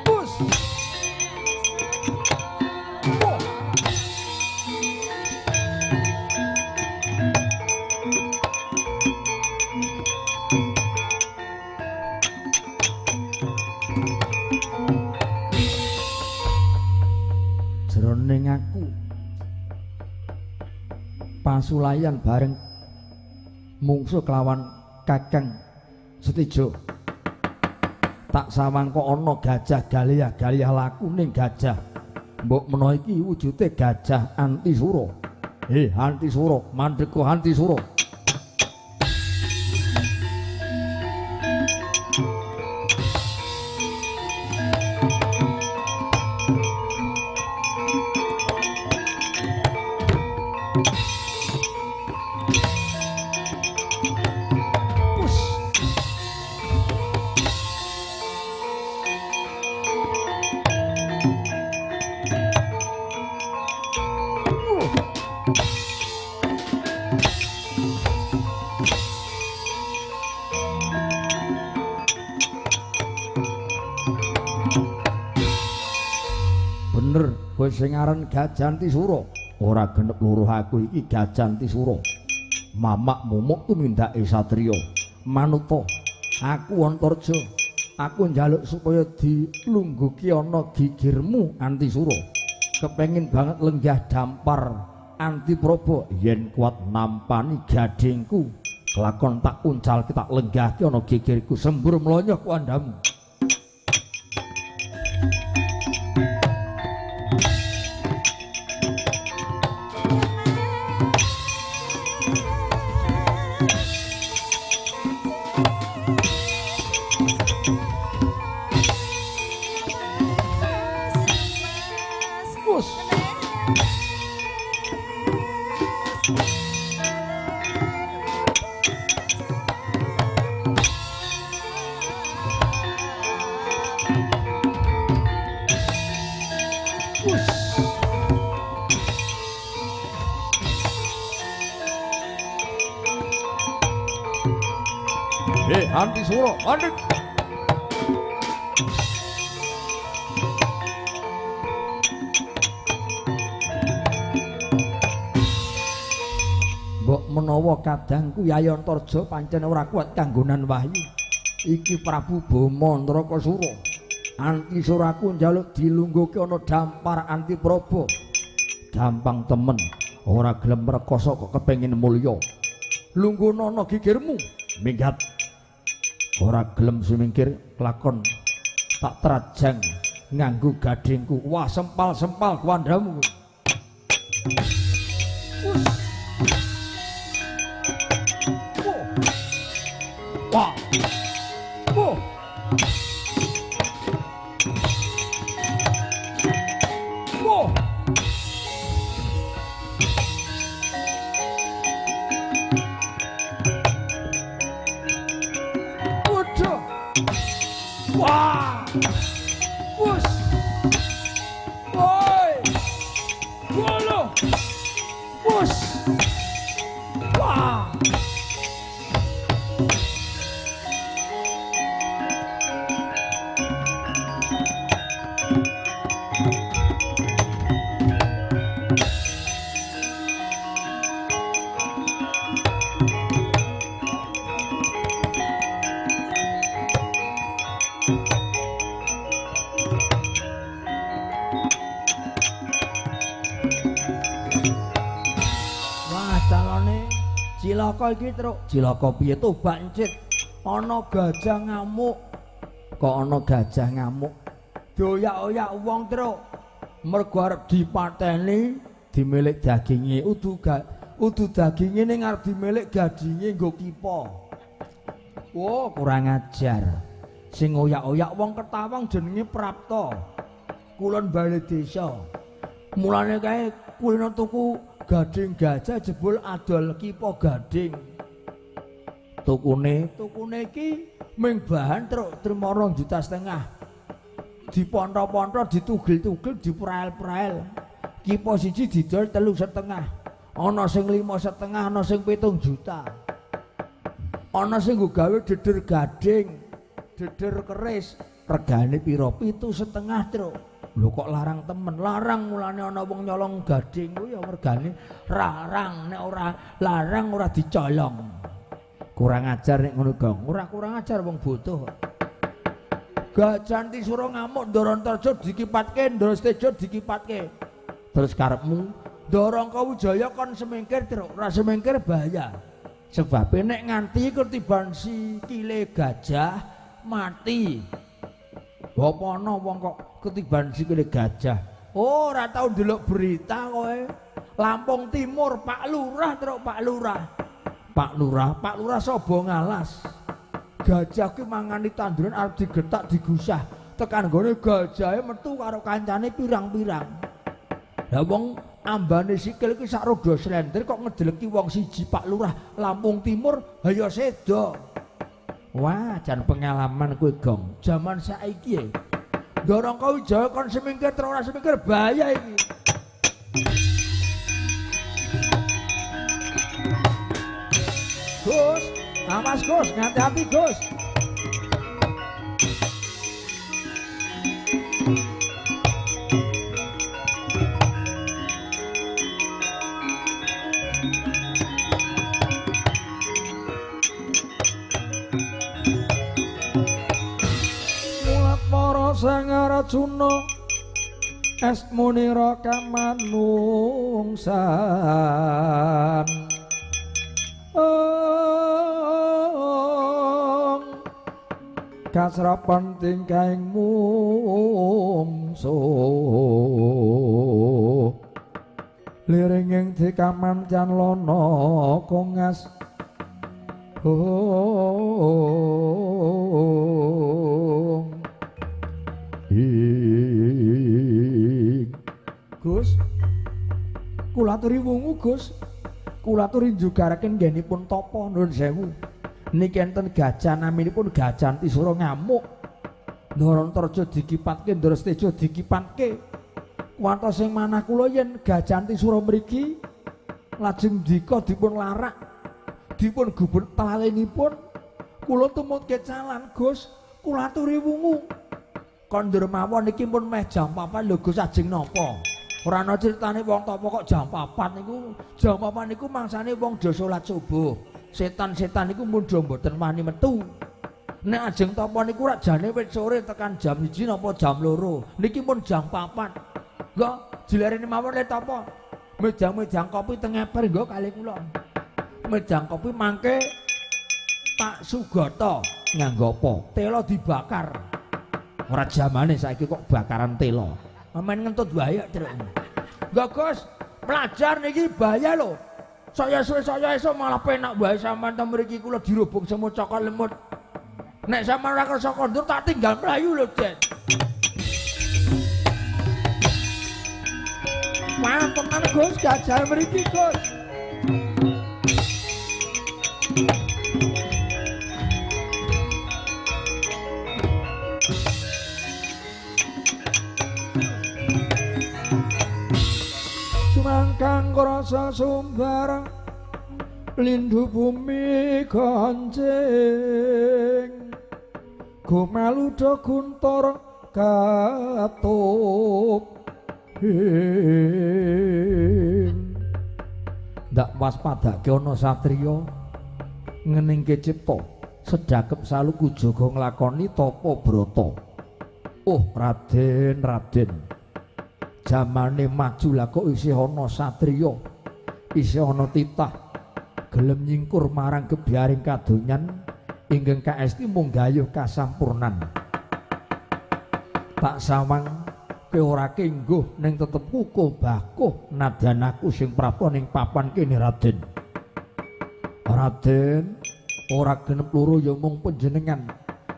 Bus. Wah. Jroning aku pasulayan bareng mungsuh kelawan Kakang Setijo. Tak sawang kok ana gajah galiah-galiah laku ning gajah. Mbok menawa iki wujude gajah Antisura. Antisura, mandeka Antisura. Bener, kowe sing aran Gajah Antisura. Ora genep luruh aku iki Gajah Antisura. Mamak mumuk tumindake satriya. Manuta, aku Antarja. Aku njaluk supaya dilungguhke ana gigirmu Antisura. Kepengin banget lenggah dampar Antipraba yen kuat nampani gadhingku. Kelakon tak uncalke tak lenggahke ana gigirku sembur mlonyoh ku andhamu. Antisura, mandek. Mbok menawa kadangku Yayi Antarja pancen ora kuat kanggonan wahyu. Iki Prabu Bama Ndrakasura. Antisuraku njaluk dilungguhke ana dampar Antipraba. Gampang temen, ora gelem rekoso kok kepengin mulya. Lungguhna ana gigirmu, minggat. Ora gelem sumingkir kelakon tak trajang nganggo gadhingku. Wah, sempal-sempal kuandhamu. Wah. Wah. Wah. Wah. Wus. Woi. Wolo. Wus. Wah. Cilaka iki, Truk. Cilaka piye to, Bancit? Ana gajah ngamuk. Kok ana gajah ngamuk? Doyak-oyak wong, Truk. Mergo arep dipateni, dimilik daginge. Udu daginge ning arep dimilik gadinge nggo kipa. Wah, kurang ajar. Sing oyak-oyak wong Ketawang jenenge Prapta. Kulon bale desa. Mulane kae kulino tuku gading gajah jebul adol kipa gading. Tukune iki ming bahan truk trimo 2,5 juta. Diponto-ponto, ditugel-tugel, diprael-prael. Kipa siji didol 3,5. Ana sing 5,5, ana sing 7 juta. Ana sing nggo gawe deder gading, deder keris, regane pira? 7,5, Truk. Lho kok larang temen? Larang mulane ana wong nyolong gading kuwi ya regane larang, nek ora larang ora dicolong. Kurang ajar nek ngono, Gong. Ora kurang ajar wong butuh. Gajah Antisura ngamuk Ndorantaraja dikipatke, Ndarasteja dikipatke. Terus karepmu Ndorangkawijaya kon semingkir, Truk. Ora semingkir bahaya. Sebabe nek nganti ketiban sikile gajah mati. Apa ana wong kok ketiban sikile gajah? Oh, ora tau ndelok berita kowe. Lampung Timur, Pak Lurah, Truk, Pak Lurah. Pak Lurah, Pak Lurah sapa ngalas. Gajah ki mangani tanduran arep digetak digusah. Tekan nggone gajahe metu karo kancane pirang-pirang. Lah wong ambane sikil iki sak roda slender kok ngedeleki wong siji Pak Lurah Lampung Timur, ha ya sedo. Wah, jan pengalaman kowe, Gong. Jaman saiki e. Ndorangkawijaya kon semingkir terus ora semingkir bahaya iki. Gus, awas Gus, hati-hati Gus. Mulat para Sang Arjuna esmunira kamanungsan. Kasrapan tingkahing mungsuh liringing dikamancan lana kongas. Gus, kula aturi wungu Gus, kula aturi njugaraken nggenipun tapa nuwun sewu. Niki enten gajah naminipun Gajah Antisura ngamuk. Ndorantaraja dikipatke, Ndarasteja dikipatke. Kuwatos sing manah kula yen Gajah Antisura mriki lajeng ndika dipun larak, dipun gubun talenipun kula tumut kecalan Gus, kula aturi wungu. Kondur mawon niki pun meh jam 4 lho Gus ajeng napa? Ora ana critane wong tapa kok jam 4 niku. Jam 4 niku mangsane wong do salat subuh. Setan-setan niku mun do mboten wani metu. Nek ajeng tapa niku rak jane wit sore tekan jam 1 napa jam 2. Niki pun jam 4. Nggo jilerene mawon le tapa. Mejang-mejang kopi teng eper nggo kali kula. Mejang kopi mangke Pak Sugata nganggo apa? Tela dibakar. Ora jamane saiki kok bakaran tela. Mamen ngentut wae kok, Truk. Nggo Gus, pelajar niki bahaya lho. Saya suwe saya esuk malah penak wae sampean ten mriki kula dirubung semut cokol lemut. Nek sampean ora kersa kondur tak tinggal mlayu lho, Den. Wah, tenan Gus, gajah mriki, Gus. Sumangkang rasa sumbar lindu bumi kancing gumaluda guntur katup Ndak waspadake ana satriya ngeningke cipta sedhakep saluku jaga nglakoni tapa brata. Oh Raden, Raden, jamane maju lah kok isih ana satriya, isih ana titah gelem nyingkur marang gebyaring kadonyan ingkang kaesti mung gayuh kasampurnan. Tak sawang kowe ora kengguh ning tetep kukuh bakuh nadyan aku sing prapta ning papan kene Raden. Raden ora genep loro ya mung panjenengan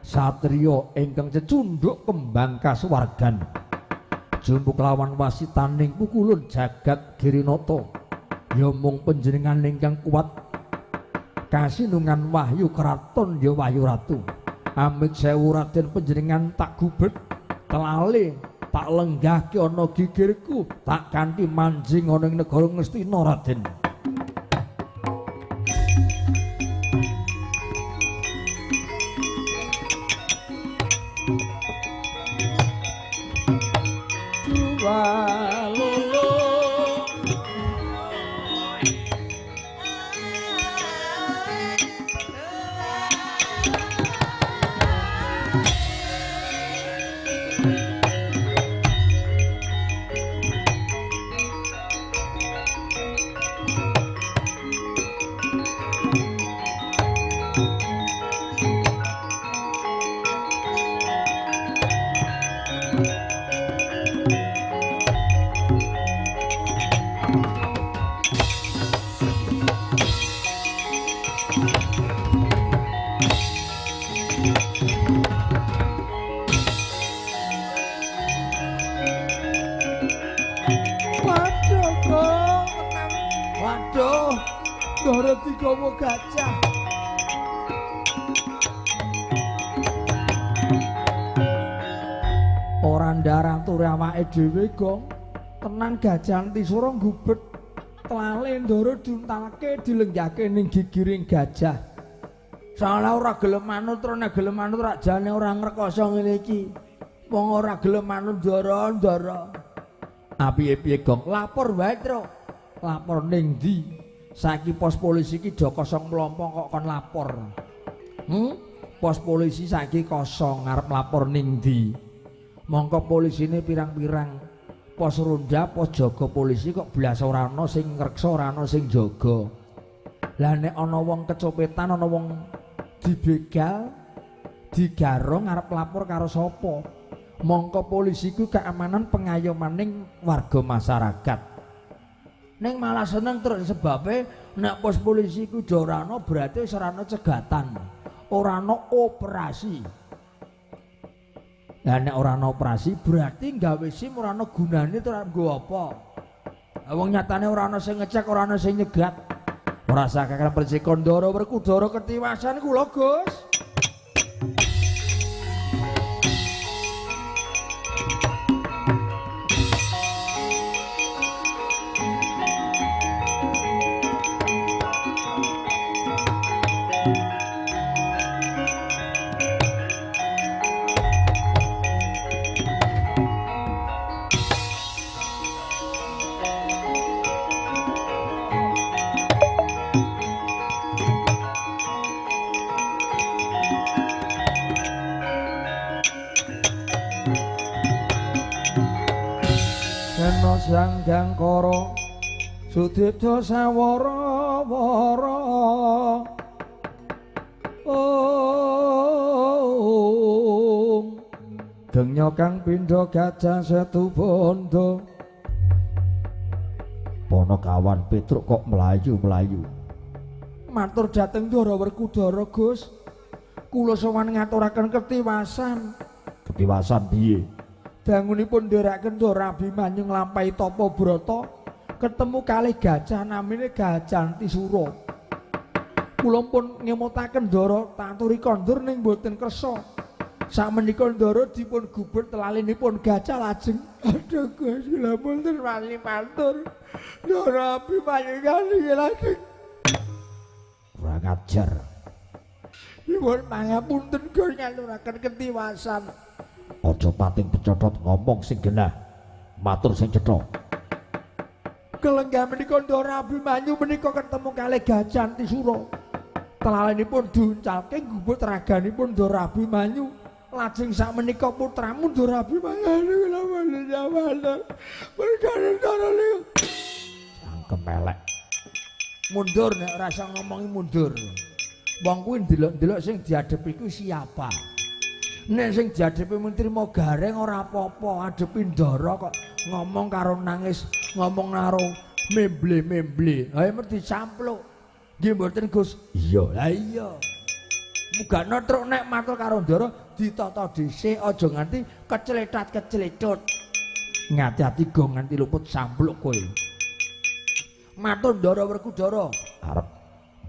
satriya ingkang cecundhuk kembang kasuwargan. Jumpuk lawan wasitaning pukulun jagat Girinata ya mung panjenengan ingkang kuat kasinungan wahyu kraton ya wahyu ratu. Amit sewu Raden panjenengan tak gubet telale tak lenggahke ana gigirku tak kanthi manjing ana ing negara Ngastina Raden. Waduh, ndara digawa gajah. Ora ndaranture awake dhewe, Gong. Tenan gajah Antisura nggubet tlale ndara diuntalke dilenggake ning gigiring gajah. Salah ora gelem manut, ora gelem manut rak jane ora ngrekoso ngene iki. Wong ora gelem manut ndara-ndara. Apiye-piye, Gong? Lapor wae, Tru. Lapor ning ndi? Saiki pos polisi iki do kosong mlompong kok kon lapor. Pos polisi saiki kosong arep lapor ning ndi? Mongko polisine pirang-pirang. Pos ronda, pos jaga polisi kok blas ora ana sing ngreksa, ora ana sing jaga. Lah nek ana wong kecopetan, ana wong dibegal, digarong arep lapor karo sapa? Mongko polisi ku keamanan pengayomaning warga masyarakat. Ning malah seneng terus sebabe nek pos polisi ku ora ana berarti wis ora ana cegatan, ora ana operasi. Lah nek ora ana operasi berarti gawe SIM ora ana gunane terus nggo apa? Lah wong nyatane ora ana sing ngecek, ora ana sing nyegat. Ora sakaken percika Ndara Werkudara ketiwasan kula, Gus. Sanggang kara sudipta sawara-wara. Om dengnya kang pindha gajah setu bondo. Ponokawan Petruk kok mlayu-mlayu. Matur dhateng Ndara Werkudara, Gus. Kula sowan ngaturaken ketiwasan. Ketiwasan piye? Dangunipun nderekaken Ndara Abimanyu nglampahi tapa brata ketemu kalih gajah namine Gajah Antisura. Kula pun ngemutaken Ndara taturi kondur ning boten kersa. Sakmenika Ndara dipun gubet telalinipun gajah lajeng. Aduh Gus, kula mboten wani matur. Ndara Abimanyu kalih lajeng. Ora ngajar. Nyuwun pangapunten Gus ngaturaken ketiwasan. Aja pating pecotot ngomong sing genah, matur sing cetha. Kelenggah menika Ndara Abimanyu menika ketemu kalih Gajah Antisura. Telalenipun diuncalke nggubut raganipun Ndara Abimanyu. Lajeng sakmenika putramu Ndara Abimanyu. Cangkem elek. Mundur nek ora iso ngomongi mundur. Wong kuwi ndelok-ndelok sing diadepi kuwi siapa. Nek sing diadepi mung trimo gareng ora apa-apa, adepi ndara kok ngomong karo nangis, ngomong karo memble-memble. Ha mesti campluk. Nggih mboten Gus? Iya. Lah iya. Mugano truk nek matur karo ndara ditata dhisik aja nganti kecletat-keclecut. Ngati-ati go nganti luput sampluk kowe. Matur Ndara Werkudara. Arep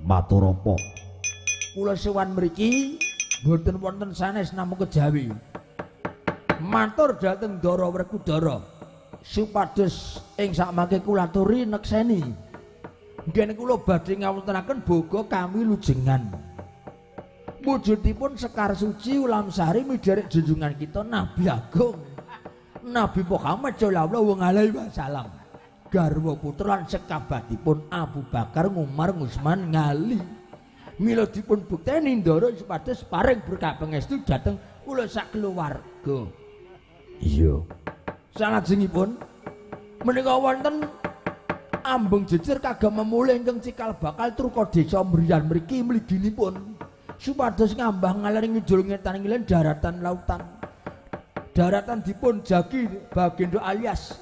matur apa? Kula sowan mriki mboten wonten sanes namung kejawi. Matur dhateng Ndara Werkudara supados ing sakmangke kula aturi nekseni. Nggih kula badhe ngawontenaken boga kawilujengan. Wujudipun Sekar Suci Ulamsari midherek junjungan kita Nabi Agung Nabi Muhammad sallallahu alaihi wasallam. Garwa putra lan sekabatipun Abu Bakar, Umar, Utsman, Ngali. Mila dipun bukteni Ndara supados paring berkah pangestu dhateng kula sak keluarga. Iya. Salajengipun menika wonten ambeng jejer kagem memulih ingkang cikal bakal truka desa Mriyan mriki mliginipun. Supados ngambah ngaler ngidul ngetan ngilen daratan lautan. Daratan dipun jagi Bagendo alias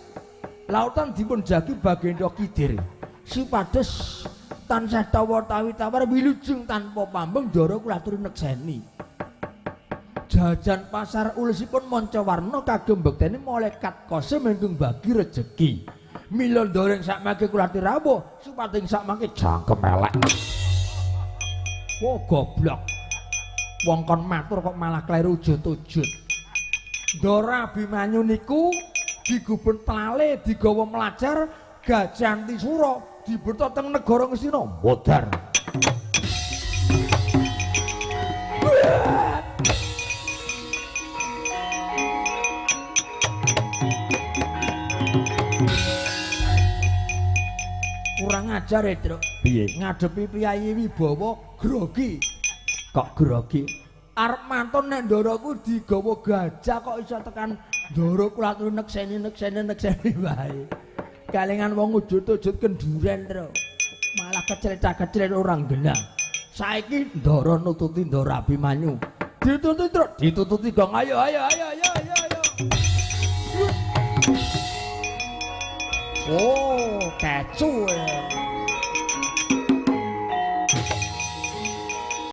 lautan dipun jagi Bagendo Kidir. Supados tansah tawa tawi tawar wilujeng tanpa pambeng ndara kula aturi nekseni. Jajan pasar ulisipun manca warna kagem bekteni malaikat kosim ingkang bagi rejeki. Mila ndara ing sakmangke kula aturi rawuh supados ing sakmangke jangkem elek. Wah goblok. Wong kon matur kok malah kleru ujud-ujud. Ndara Abimanyu niku digubun telale digawa melajar Gajah Antisura dibeto teng negara Ngastina modar. Kurang ajar e, Truk. Piye? Ngadepi piyayi wibawa grogi. Kok grogi? Arep mantun nek ndara ku digawa gajah kok iso tekan ndara kula aturi nekseni nekseni nekseni wae. Kalingan wong ujud-ujud kenduren, Truk. Malah keclecak-keclet orang genah. Saiki ndara nututi Ndara Abimanyu. Ditututi, Truk, ditututi gong. Ayo ayo ayo ayo ayo ayo. Oh, kecu.